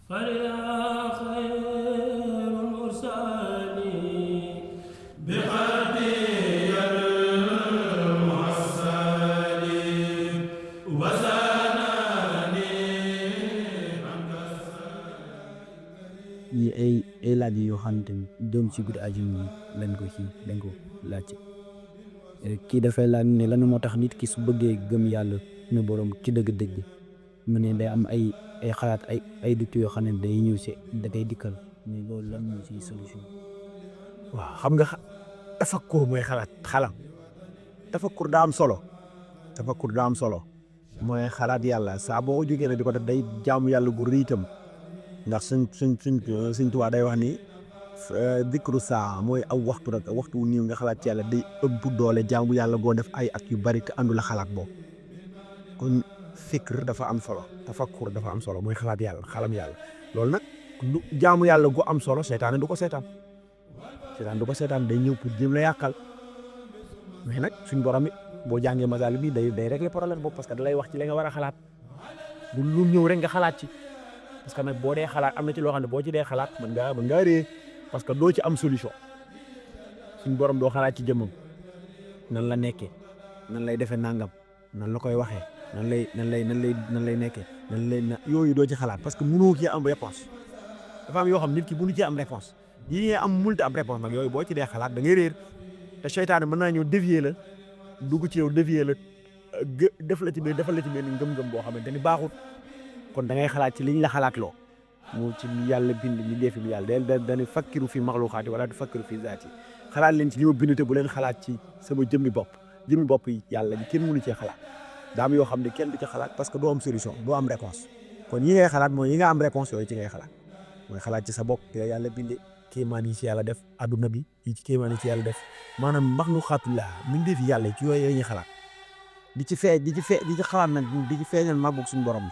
فليا خير المرسلين بقدر المحسنين وزانني yi ay laaj yoo xamante ni doom ci guddi ajuma yi lañ ko laajte kii dafay laaj ne lan moo tax nit ki su bëggee gëm yàlla ne borom ci dëgg-dëgg mu ne day am ay xalaat ay duttu yoo xam ne day ñëw si da koy dikkal mais loolu lan moo ci solution. waaw xam nga tafakkur mooy xalam tafakkur daa am solo mooy xalaat yàlla saa boo ko jógee ne di ko def day jaamu yàlla gu rëy itam ndax suñ Tuubaa day wax ni dikru saa mooy aw waxtu rek waxtu wu néew nga xalaat ci yàlla day ëpp doole jaamu yàlla goo def ay at yu bari te àndul xalaat boobu kon fikr dafa am solo tafakkur dafa am solo mooy xalaat yàlla xalam yàlla loolu nag lu jaamu yàlla gu am solo seytaane du ko seetaan day ñëw pour jéem la yàqal mais nag suñ borom it boo jàngee masaal bi day régler problème boobu parce que da lay wax ci li nga war a xalaat du lu ñëw rek nga xalaat ci parce que nag boo dee xalaat am na ci loo xam ne boo ci dee xalaat mën ngaa réer parce que doo ci am solution suñ borom doo xalaat ci jëmmam nan la nekkee nan lay defee nangam nan la koy waxee nan lay nekkee yooyu doo ci xalaat parce que mënoo cee am réponse dafa am yoo xam nit ki mënu cee am réponse yi ngay am multi am réponse nag yooyu boo ci dee xalaat da ngay réer te seytaane mën naa ñëw dévier la dugg ci yow dévier la defal la ci benn ngëm-ngëm boo xamante ni baaxut kon da ngay xalaat ci liñ la xalaat loo moo ci yàlla bind ñu defi bi yàlla dañu fakkiru fi maxluqaati wala du fakkiru fi zaati xalaat leen ci li ma bind te bu leen xalaat ci sama jëmmi bopp yi yàlla ji kenn mënu cee xalaat daam yoo xam ne kenn du ci xalaat parce que doo am solution doo am réponse kon yi ngay xalaat mooy yi nga am réponse yooyu ci ngay xalaat mooy xalaat ci sa bopp te yàlla bindee kéemaan yi ci yàlla def adduna bi yi ci kéemaan yi ci yàlla def maanaam maxluqaatullah mi ngi defi yàlla ci yooyu ñuy xalaat di ci xalaat nag di ci feeñal màggug suñu borom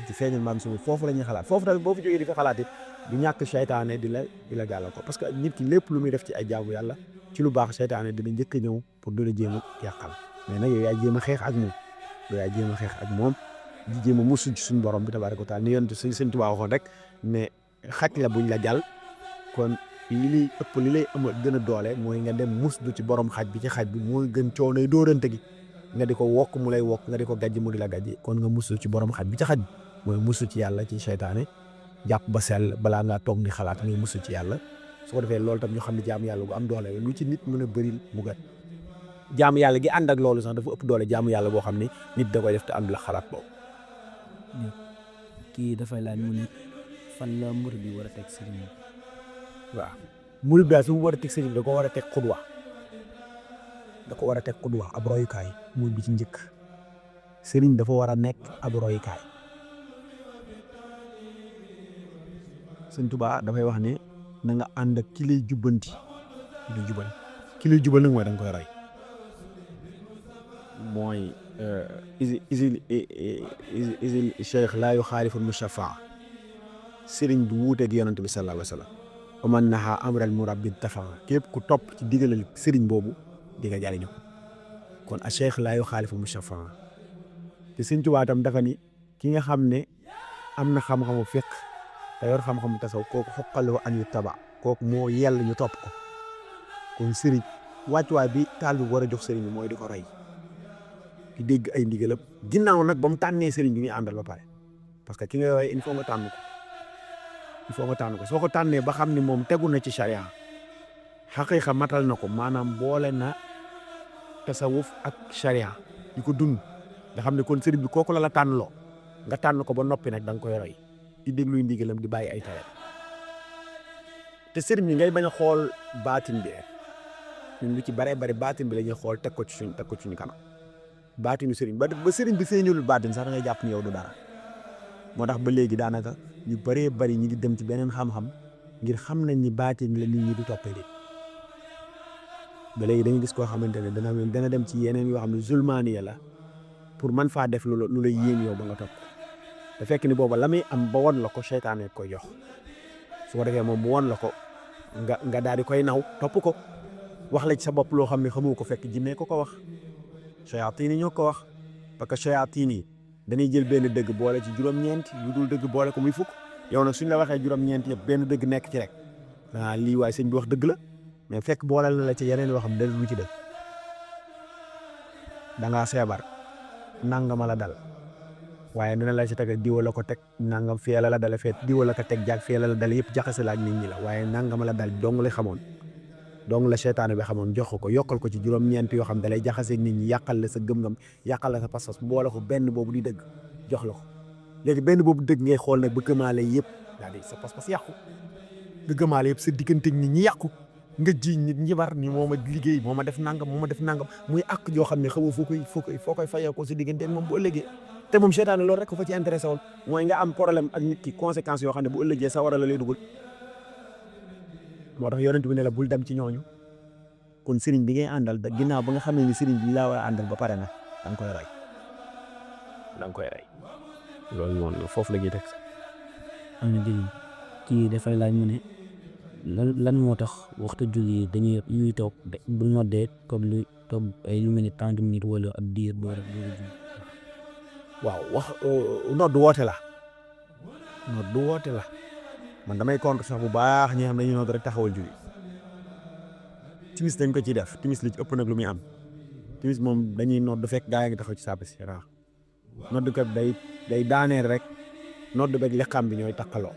ci feeñal maam suñu foofu la ñuy xalaat foofu tamit boo fi jógee di fi xalaat it du ñàkk seytaane di la gàllal ko parce que nit ki lépp lu muy def ci ay jaamu yàlla ci lu baax seytaane dina njëkk a ñëw pour di la jéem a yàqal mais nag yow yaay jéem a xeex ak moom di jéem a musu ci suñu borom bi tabaaraka wa taala ni yonent Sëñ Tuubaa waxoon rek ne xaj la buñ la jàll kon li lay amal gën a doole mooy nga dem muslu ci borom xaj bi mooy gën coonay dóorante gi nga di ko wokk mu lay wokk nga di ko gàjj mu di la gàjji kon nga musu ci borom xaj bi ci xaj bi mooy musu ci yàlla ci seytaane jàpp ba sell balaa ngaa toog di xalaat ngay musu ci yàlla su ko defee loolu tam ñu xam ne jaamu yàlla gu am doole lu ci nit mën a bëril mu gën jaamu yàlla gi ànd ak loolu sax dafa ëpp doole jaamu yàlla boo xam ne nit da koy def te ànd la xalaat boobu. kii dafay laaj mu ne fan la murid bi war a teg sëriñ bi. waaw murid bi su mu war a teg sëriñ bi da ko war a teg xudwa ab royukaay muy bi ci njëkk sëriñ dafa war a nekk ab royukaay. Sëñ Tuubaa dafay wax ne na nga ànd ak ki lay jubbanti ki lay jubal nag mooy da nga koy roy mooy isil cheikh laa yuxaalifu mushafaa sëriñ bu wuuteeg yonent bi sallallahu alayhi wa sallam wa man nahaa amral murabbi tafaa képp ku topp ci digalal sëriñ boobu di nga jariñu kon a cheikh laa yuxaalifu mushafaa te Sëñ Tuubaa tam dafa ni ki nga xam ne am na xam-xamu fiq te yor xam-xamu tasaw kooku xoqaloo an yu taba kooku moo yell ñu topp ko kon sëriñ wàccuwaay bi taal bi war a jox sëriñ bi mooy di ko roy di dégg ay ndigalam ginnaaw nag ba mu tànnee sëriñ bi muy àndal ba pare parce que ki nga roy il faut nga tànn ko soo ko tànnee ba xam ne moom tegu na ci charia xaqiiqa matal na ko maanaam boole na tasawuf ak charia di ko dund nga xam ne kon sëriñ bi kooku la tànn loo nga tànn ko ba noppi nag da nga koy roy di dégluy ndigalam di bàyyi ay tayam te sëriñ bi ngay bañ a xool baatin bi rek ñun lu ci bare bari baatin bi la ñuy xool teg ko ci suñu kanam baatinu sëriñ ba sëriñ bi feeñulul baatin sax da ngay jàpp ni yow du dara moo tax ba léegi daanaka ñu bëree bari ñi ngi dem ci beneen xam-xam ngir xam nañ ni baatin la nit ñi du toppee de ba léegi dañuy gis koo xamante ne dana dem ci yeneen yoo xam ne zulmaaniya la pour man faa def lu la yéen yow ba nga topp te fekk ni booba la muy am ba won la ko seytaane koy jox su ko defee moom mu won la ko nga daal di koy naw topp ko wax la ci sa bopp loo xam ne xamoo ko fekk jinne ko wax shayatin yi ñoo ko wax parce que shayatin yi dañuy jël benn dëgg boole ci juróom-ñeent yu dul dëgg boole ko muy fukk yow nag suñ la waxee juróom-ñeent yëpp benn dëgg nekk ci rek lii waaye sëñ bi wax dëgg la mais fekk booleel na la ci yeneen yoo xam ne lu ci dëgg da ngaa feebar nangama la dal waaye dina la ci teg diwa la ko teg nangam fii la dale feet diwa la ko teg jaag fii la dale yëpp jaxase la ak nit ñi la waaye nangama la dal dong la xamoon dong la seytaane bi xamoon jox ko yokkal ko ci juróom-ñeent yoo xam da lay jaxase nit ñi yàqal la sa gëm-gëm yàqal la sa pas-pas boole ko benn boobu di dëgg jox la ko léegi benn boobu dëgg ngay xool nag ba gëmaale yëpp daal di sa pas-pas yàqu nga gëmaale yëpp sa diggante nit ñi yàqu nga ji nit ñi war ni moo ma liggéey moo ma def nangam muy àq joo xam ne xamoo foo koy fayee ko si diggante moom bu ëllëgee te moom seytaane loolu rek ko fa ci intéressé woon mooy nga am problème ak nit ki conséquences yoo xam ne bu ëllëgee sa war a la lay dugal moo tax yonent bi ne la bul dem ci ñooñu kon sëriñ bi ngay àndal da ginnaaw ba nga xam ne ni sëriñ bi laa war a àndal ba pare na da nga koy rey loolu noonu foofu la ñuy teg am na jëriñ kii dafay laaj mu ne lan moo tax waxtu julli dañuy ñuy toog bu noddee comme lu toog ay lu mel ni 30 minutes wala ab diir boo rek julli waaw wax nodd woote la man damay contre sax bu baax ñi xam ne ñu nodd rek taxawal julli timis dañ ko ciy def timis li ci ëpp nag lu muy am timis moom dañuy nodd fekk gaa yi ngi taxaw ci sàpp si waaw nodd kat day daaneel rek nodd beeg liqaam bi ñooy takkaloo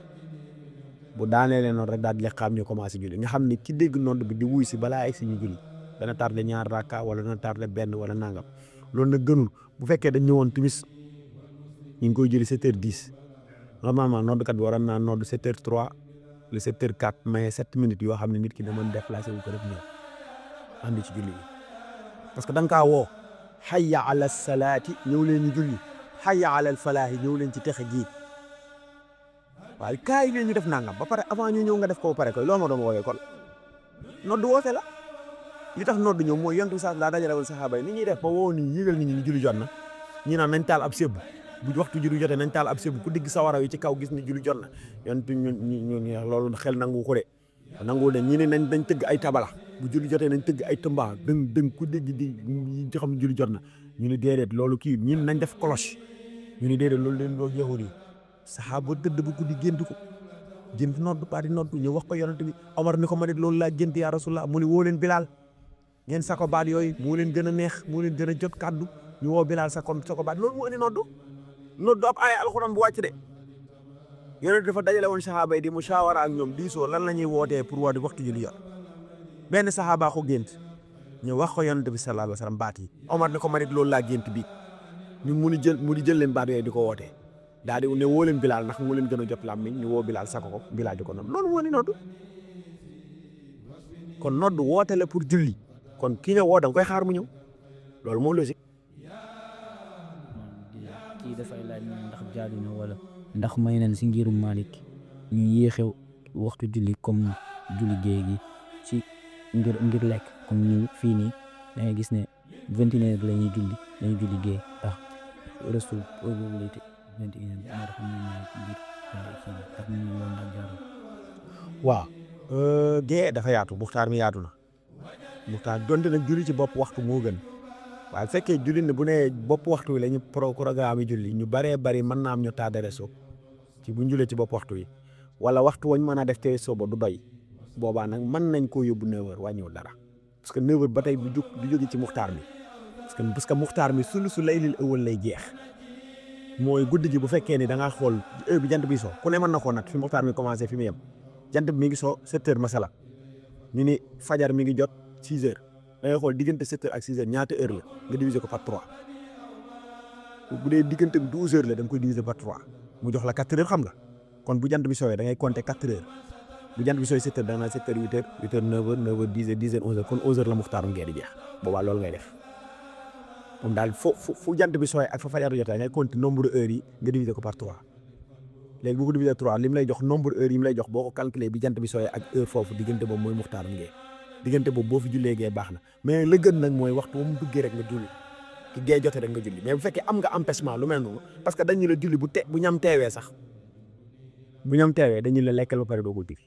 bu daaneelee noonu rek daal di liqaam ñu commencé julli nga xam ne ki dégg nodd bi di wuy si balaa egg si ñu julli dana tardé 2 rakka wala dana tardé benn wala nangam loolu nag gënul bu fekkee dañ ñëwoon timis ñu ngi koy julli 7h10 normalement noddkat bi waroon naa nodd 7h03 le 7h04 mais 7 minutes yoo xam ne nit ki dama déplacé wu ko rek ñëw andi ci julli bi parce que da nga kaa woo hayya ala salaati ñëw leen ñu julli hayya ala al falaahi ñëw leen ci texe gi waaye kaay leen ñu def nangam ba pare avant ñu ñëw nga def ko ba pare koy loolu moo doon woowee kon nodd woote la li tax nodd ñëw mooy yonent bi sax daa dajale woon saxaaba yi ni ñuy def ba woo ni yëgal nit ñi julli jot na ñi naan nañ taal ab sébbu bu waxtu julli jotee nañ taal ab sébbu ku digg sawara yi ci kaw gis ni julli jot na yonent ñu loolu xel nangu ko de ñi ne nañ tëgg ay tabala bu julli jotee nañ tëgg ay tëmbaa dëng ku dégg di xam ne julli jot na ñu ne déedéet loolu kii ñin nañ def cloche ñu ne déedéet loolu leen loolu yahud yi saxaaba tëdd bu guddi gént ko gént nodd parti nodd ñu wax ko yonent bi Omar ni ko ma dit loolu laa gént yaa Rasulullah mu ne woo leen Bilaal ngeen sako baat yooyu moo leen gën a neex moo leen gën a jot kàddu ñu woo Bilaal sako baat loolu moo indi nodd ab ay alxuraan bu wàcc de yonent dafa dajale woon saxaaba yi di musaawara ak ñoom diisoo lan la ñuy wootee pour woo di waxtu julli yor benn saxaaba ko gént ñu wax ko yonent bi sallallahu alayhi wa sallam baat yi Omar ni ko ma dit loolu laa gént bii ñun mu di jël leen baat yooyu di ko wootee daal di ne woo leen Bilaal ndax moo leen gën a jot làmmiñ ñu woo Bilaal sako ko Bilaal di ko noonu loolu moo ni nodd kon nodd woote la pour julli kon ki nga woo da nga koy xaar mu ñëw loolu moo logique. kii dafay laaj ndax jaadu na wala ndax may nañ si ngirum Malik ñu yéexe waxtu julli comme julli géey gi ci ngir lekk comme ñu fii nii da ngay gis ne 21h la ñuy julli géey ndax restu boobu lay 21h moo tax ñu waaw gée dafa yaatu muxtaar mi yaatu na muxtaar donte nag julli ci bopp waxtu moo gën waaye fekkee julli ne bu ne bopp waxtu wi la ñu programme yi julli ñu baree bari mën naa am ñu tardé resto ci bu ñu jullee ci bopp waxtu wi wala waxtu wañ mën a def te sooba du doy boobaa nag mën nañ koo yóbbu 9h wàññiwul dara parce que 9h ba tey du jóge ci muxtaar mi parce que muxtaar mi su laylil ëwal lay jeex mooy guddi gi bu fekkee ni da ngaa xool heure bi jant bi so ku ne mën na koo nat fi muxtaar mi commencé fi mu yem jant bi mi ngi so 7h masala ñu ni fajar mi ngi jot 6h da ngay xool diggante 7h ak 6h ñaata heure la nga diviser ko par 3 bu dee diggante 12h la da nga koy diviser par 3 mu jox la 4h xam nga kon bu jant bi sooyee da ngay compter 4h bu jant bi sooy 7h da nga naan 7h 8h 8h 9h 9h 10h 10h 11h kon 11h la muxtaaru ngee di jeex boobaa loolu ngay def moom daal fu jant bi sooyee ak fa fajar jotee ngay compter nombre heures yi nga diviser ko par 3 léegi bu ko diviser 3 li mu lay jox nombre heures yi mu lay jox boo ko calculer bi jant bi sooyee ak heure foofu diggante boobu mooy muxtaaru ngee diggante boobu boo fi jullee gee baax na mais la gën nag mooy waxtu mu duggee rek nga julli ki gee jotee rek nga julli mais bu fekkee am nga empêchement lu mel noonu parce que dañu la julli bu ñam teewee sax bu ñam teewee dañu la lekkal ba pare doo ko julli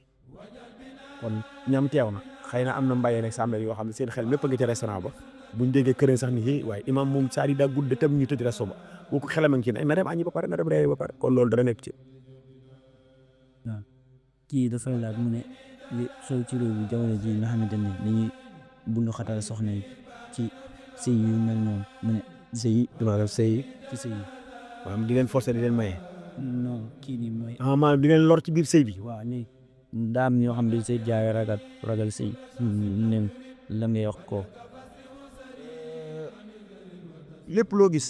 kon ñam teew na xëy na am na mbayee nag sàmmeel yoo xam ne seen xel mépp a ngi ci restaurant ba buñ déggee kërën sax ni waaye imam moom saa yi daa gudd tam ñu tëj resto ba boo ko xelam a ngi ci ne na dem añi ba pare na dem reer ba pare kon loolu dara nekk ci kii dafay laaj mu ne li xew ci réew bi jamono ji nga xamante ne dañuy bundu xatal soxna yi ci sëy yu mel noonu mu ne sëy maanaam sëy ci sëy yi maanaam di leen forcer di leen maye. non kii nii mooy maanaam di leen lor ci biir sëy bi. waaw nii daam ñoo xam ne sëy jaay ragal sëy ne la ngay wax ko lépp loo gis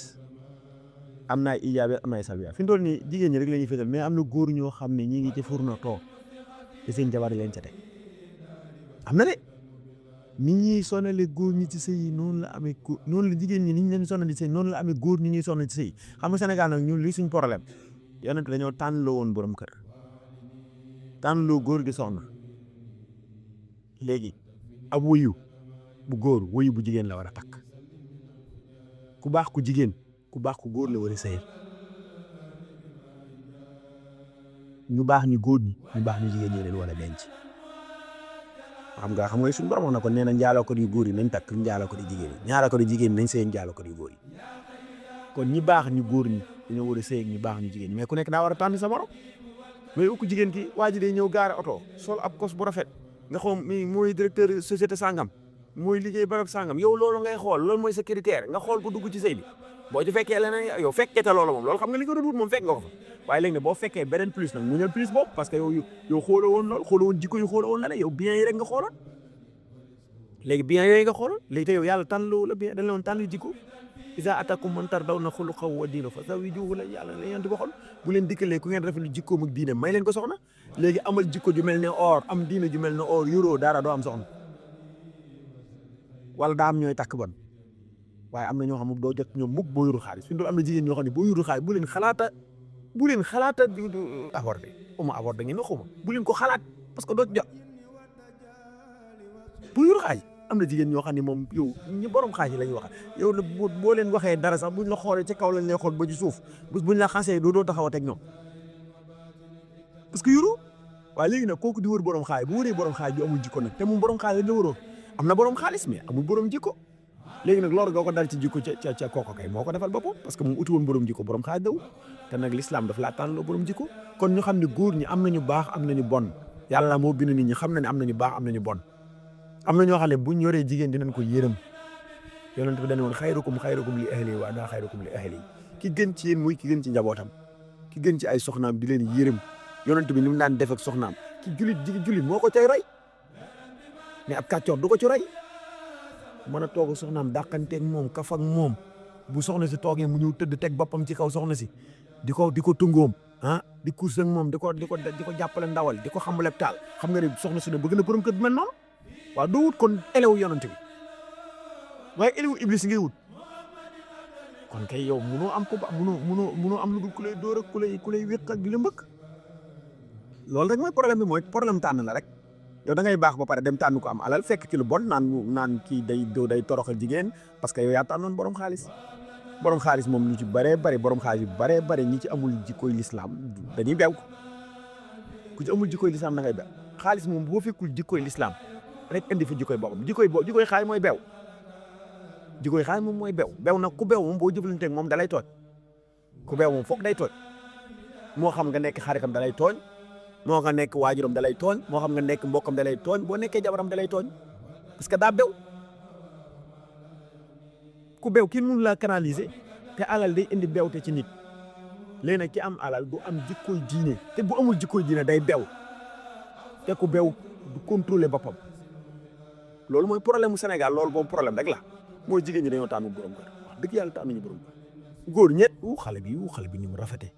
am na ay ijaabe am na ay salbiya fi mu toll nii jigéen ñi rek la ñuy féetal mais am na góor ñoo xam ne ñi ngi ci furna toog te seen jabar leen ca teg am na de nit ñuy sonale góor ñi ci sëy yi noonu la amee noonu la jigéen ñi ni ñu leen sonal ci sëy noonu la amee góor ñi ñuy sonal ci sëy xam nga Sénégal nag ñun lii suñ problème yonent dañoo tànnloo woon borom kër tànnloo góor gi soxna léegi ab wuyu bu góor wuyu bu jigéen la war a takk ku baax ku jigéen ku baax ku góor la war a sëyal ñu baax ñu góor ñi ñu baax ñu jigéen ñi leen war a denc xam nga suñu borom wax na ko nee na njaalookat yu góor yi nañ takk njaalookat yu jigéen yi njaalookat yu jigéen nañ sëy njaalookat yu góor yi kon ñi baax ñu góor ñi dañoo war a sëy ak ñu baax ñu jigéen ñi mais ku nekk daa war a tànn sa morom mais ku jigéen ki waa ji day ñëw gaare oto sol ab kos bu rafet nga xam mi mooy directeur société sangam mooy liggéey barab sangam yow loolu ngay xool loolu mooy sa critère nga xool ko dugg ci sëy bi boo ci fekkee leneen yow fekkee te loolu moom loolu xam nga li nga doon wut moom fekk nga ko fa waaye léegi ne boo fekkee beneen plus nag mu ñëw plus boobu parce que yow xooloo woon loolu xooloo woon jikko yu xooloo woon la ne yow bien yi rek nga xooloon léegi bien yooyu nga xooloon léegi te yow yàlla tànnloo la bien dañ la woon tànn jikko isa atakum man tardawna xuluqahu wa diinahu fa zawwijuuhu la yàlla la yéen di waxoon bu leen dikkalee ku ngeen rafetlu jikkoom ak diine may leen ko soxna léegi amal jikko ju mel ne or am diine ju mel ne or yoroo dara doo am soxna wala daa am ñooy takk bon waaye am na ñoo xam ne doo jot ñoom mukk boo yorul xaalis fi mu am na jigéen ñoo xam ne boo yorul xaalis bu leen xalaata avorté avorté ngeen waxuma bu leen ko xalaat parce que doo jot boo yorul xaalis am na jigéen ñoo xam ne moom yow ñu borom xaalis la ñuy wax yow boo leen waxee dara sax buñ la xoolee ci kaw lañ lay xool ba ci suuf buñ la xasee doo taxaw a teg ñoom parce que yoru waaye léegi nag kooku di wër borom xaalis bu wëree borom xaalis bi amul jikko nag te moom borom xaalis la wëroo am na borom xaalis mais amul borom jikko léegi nag loolu nga ko dal ci jikko ca kooku kay moo ko defal boppam parce que moom uti woon borom jikko borom xaalis daw te nag l'islam daf laa tànnloo borom jikko kon ñu xam ne góor ñi am nañu baax am nañu bon yàlla moo bind nit ñi xam na ne am nañu baax am nañu bon am na ñoo xam ne buñ yoree jigéen dinañ ko yërëm yonent bi dañ woon xayrukum li ahli wa ana xayrukum li ahli ki gën ci yéen muy ki gën ci njabootam ki gën ci ay soxnaam di leen yërëm yonent bi ni mu daan def ak soxnaam ki julit moo ko cay roy mais ab kàccoor du ko ci roy mën a toog soxnaam dàqanteeg moom kaf ak moom bu soxna si toogee mu ñëw tëdd teg boppam ci kaw soxna si di ko tungoom di course ak moom di ko jàppale ndawal di ko xamale taal xam nga ne soxna si ne bëgg na borom kër bi mel noonu waaw doo wut kon elewu yonent bi waaye elewu iblis ngay wut kon kay yow munoo am ko ba munoo am lu dul ku lay dóor ak ku lay wéq ak di la mbëkk loolu rek mooy problème bi mooy problème tànn la rek yow da ngay baax ba pare dem tànn ko am alal fekk ci lu bon naan kii day toroxal jigéen parce que yow yaa tànnoon borom xaalis moom lu ci bëree bëri borom xaalis yu bëree bëri ñi ci amul jikkoy lislaam dañuy beew ku ci amul jikkoy lislaam da ngay beew xaalis moom boo fekkul jikkoy lislaam rek indi fi jikkoy boppam jikkoy xaalis mooy beew jikkoy xaalis moom mooy beew nag ku beew moom boo jëflanteeg moom dalay tooñ ku beew moom foog day tooñ moo xam nga nekk xaritam dalay tooñ moo nga nekk waajuram dalay tooñ moo xam nga nekk mbokkam dalay tooñ boo nekkee jabaram dalay tooñ parce que daa bew ku bew ki mun laa canaliser te alal day indi bewte ci nit léegi nag ki am alal du am jikkoy diine te bu amul jikkoy diine day bew te ku bew du contrôler boppam loolu mooy problème mu Sénégal loolu boobu problème rek la mooy jigéen ñi dañoo tànn borom kër wax dëgg yàlla tànnuñu borom kër góor ñett xale bi ni mu rafetee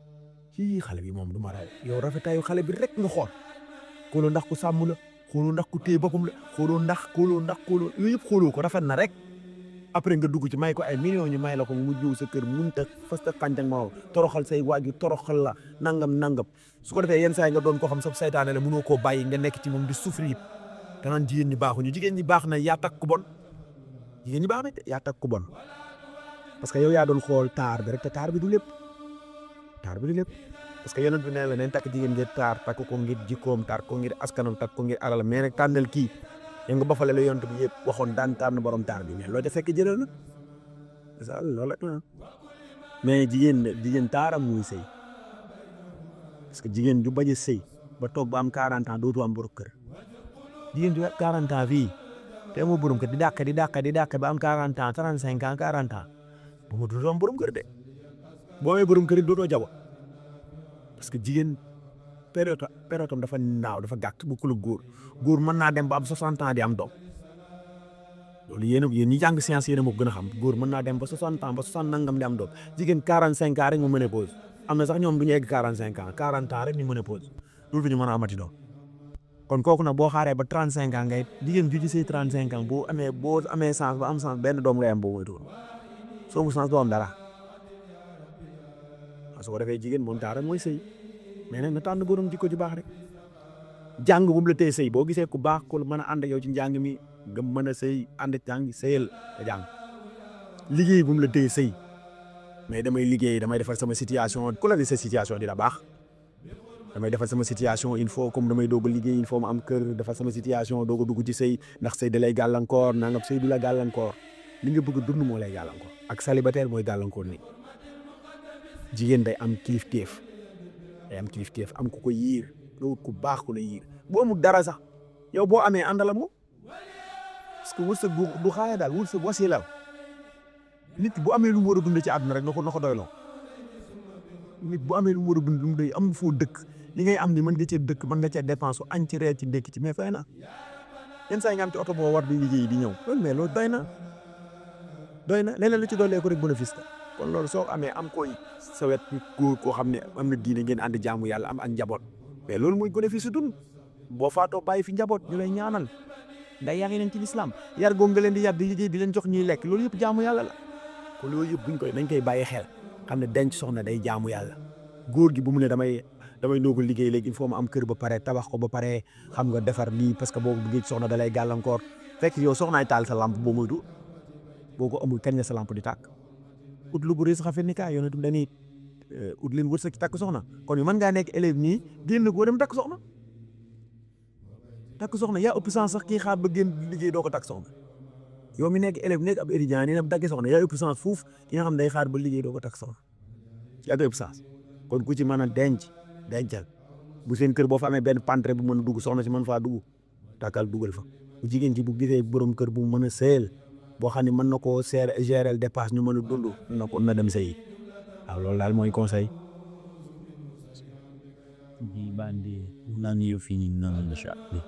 ci xale bi moom du ma raw yow rafetaayu xale bi rek nga xooloo ndax ku sàmm la xooloo ndax ku téye boppam la xooloo ndax yooyu yëpp xooloo ko rafet na rek après nga dugg ci may ko ay millions ñu may la ko mu ñëw sa kër munta fasta xàncax ma toroxal say waajur toroxal la nangam su ko defee yenn saa yi nga doon koo xam sa saytaane la mënoo koo bàyyi nga nekk ci moom di souffrir te naan jigéen ñi baaxuñu jigéen ñi baax na yaa takk ku bon jigéen ñi baax na yaa takk ku bon parce que yow yaa doon xool taar bi rek te taar bi du lépp parce que yonent bi nee la nañ takk jigéen ngir taar takk ko ngir jikkoom taar ko ngir askanam takk ko ngir alal mais nag tànnal kii yow nga bafale la yonent bi yëpp waxoon daan tànn borom taar bi mais loolu def fekk jëral na c'est ça loolu rek la mais jigéen taaram muy sëy parce que jigéen du bañ a sëy ba toog ba am 40 ans dootu am borom kër jigéen ju 40 ans fii te amoo borom kër di dàq ba am 40 ans 35 ans 40 ans bu ma dootu am borom kër de boo amee borom kër it dootoo jabo parce que jigéen période am dafa naaw dafa gàtt bu kula góor mën naa dem ba am 60 ans di am doom loolu yéen ñi jàng science yéen a moo gën a xam góor mën naa dem ba 60 ans ba 60 nangam di am doom jigéen 45 ans rek mu ménopause am na sax ñoom du ñu egg 45 ans 40 ans rek ñu ménopause loolu fi ñu mën a amati doom kon kooku nag boo xaaree ba 35 ans ngay jigéen ju ci say 35 ans boo amee chance ba am chance benn doom ngay am boo moytuwul soo mu chance doo am dara su ko defee jigéen moom taara mooy sëy mais nag na tànn borom jikko ji baax rek jàng bu mu la tee sëy boo gisee ku baax ku mën a ànd yow ci njàng mi nga mën a sëy ànd jàng sëyal te jàng liggéey bu mu la tee sëy mais damay liggéey damay defar sama situation ku la di sa situation dina baax damay defar sama situation il faut comme damay doog a liggéey il faut ma am kër defar sama situation doog a dugg ci sëy ndax sëy da lay gàllankoor nangam sëy du la gàllankoor li nga bëgg a dund moo lay gàllankoor ak célibataire mooy gàllankoor ni jigéen day am kilifteef am ku ko yiir loolu ku baax ku la yiir boo amul dara sax yow boo amee àndala moom parce que wërsëg du xaaya daal wërsëg wasila nit bu amee lu mu war a dund ci àdduna rek na ko doyloo nit bu amee lu mu war a dund lu mu doy am foo dëkk li ngay am ni mën nga cee dëkk mën nga cee dépense su añ ci reer ci ndékki ci mais fay na yenn saa yi nga am ci oto boo war di liggéey di ñëw loolu mais loolu doy na leneen lu ci doolee ko rek bénéfice la kon loolu soo amee am koy sa wet góor koo xam ne am na diine ngeen ànd jaamu yàlla am ak njaboot mais loolu mooy bénéfice dund boo faatoo bàyyi fi njaboot ñu lay ñaanal nday yaa ngi leen ci lislaam yar googu nga leen di yar di liggéey di leen jox ñuy lekk loolu yëpp jaamu yàlla la kon loolu yëpp dañ koy bàyyi xel xam ne denc soxna day jaamu yàlla góor gi bu mu ne damay noogu liggéey léegi il faut ma am kër ba pare tabax ko ba pare xam nga defar lii parce que boo bëggee ci soxna da lay gàllankoor fekk yow soxnaay taal sa lampe boo moytu boo ko amul kañ la sa lampe di tàkk ut lu bu rëy sax ni kaay yoon itam dañuy ut leen wërsëg ci takk soxna kon yu mën ngaa nekk élève nii génn koo dem takk soxna yaa ëpp chance sax kii xaar ba génn liggéey doo ko takk soxna yow mi nekk élève nekk ab étudiant nii dem takki soxna yaa ëpp chance fuuf ki nga xam day xaar ba liggéey doo ko takk soxna yaa ëpp chance kon ku ci mën a dencal bu seen kër boo fa amee benn pantre bu mën a dugg soxna si mën faa dugg takkal dugal fa bu jigéen ci bu gisee borom kër bu mën a sëyal boo xam ne mën na koo gérer dépasse ñu mën a dund na dem sëyi waaw loolu daal mooy conseil di bandi nani yo fini non lasciarli